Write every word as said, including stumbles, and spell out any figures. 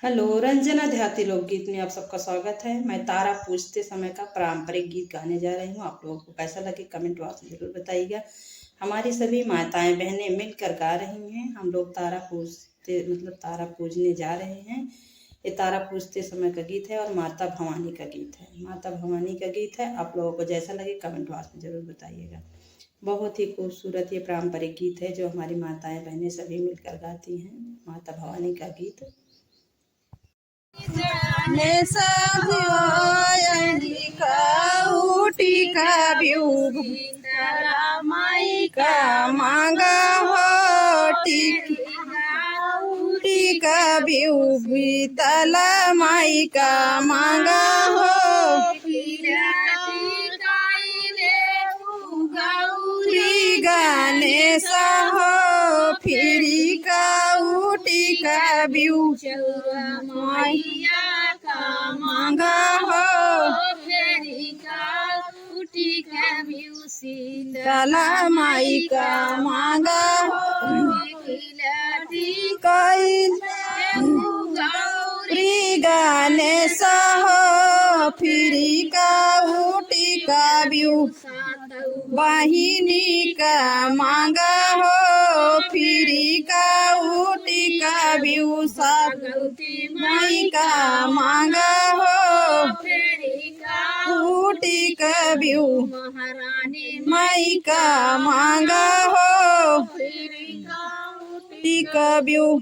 हेलो, रंजना देहाती लोकगीत में आप सबका स्वागत है। मैं तारा पूजते समय का पारंपरिक गीत गाने जा रही हूँ। आप लोगों को कैसा लगे, कमेंट बॉक्स में जरूर बताइएगा। हमारी सभी माताएं बहनें मिलकर गा रही हैं। हम लोग तारा पूजते, मतलब तारा पूजने जा रहे हैं। ये तारा पूजते समय का गीत है और माता भवानी का गीत है। माता भवानी का गीत है। आप लोगों को जैसा लगे, कमेंट बॉक्स में जरूर बताइएगा। बहुत ही खूबसूरत ये पारंपरिक गीत है, जो हमारी माताएं बहनें सभी मिलकर गाती हैं, माता भवानी का गीत। ने सब अंगिका उटिका बिउ शीतला माई का मांगा हो, टिका उटिका बिउ शीतला माई का मांगा हो। गौरी गणेश हो, फिरी का उटिका बिउ मैया का मांगा हो। फिरी का उटिका बिउ शीतला माई का मांगा हो। कैल गौरी गणेश हो, फिरी का उटिका बिउ बहिनी का मांगा हो। फिरी का उटिका बिउ सती माई का मांगा हो। उटिका बिउ महारानी माई का मांगा हो। उटिका बिउ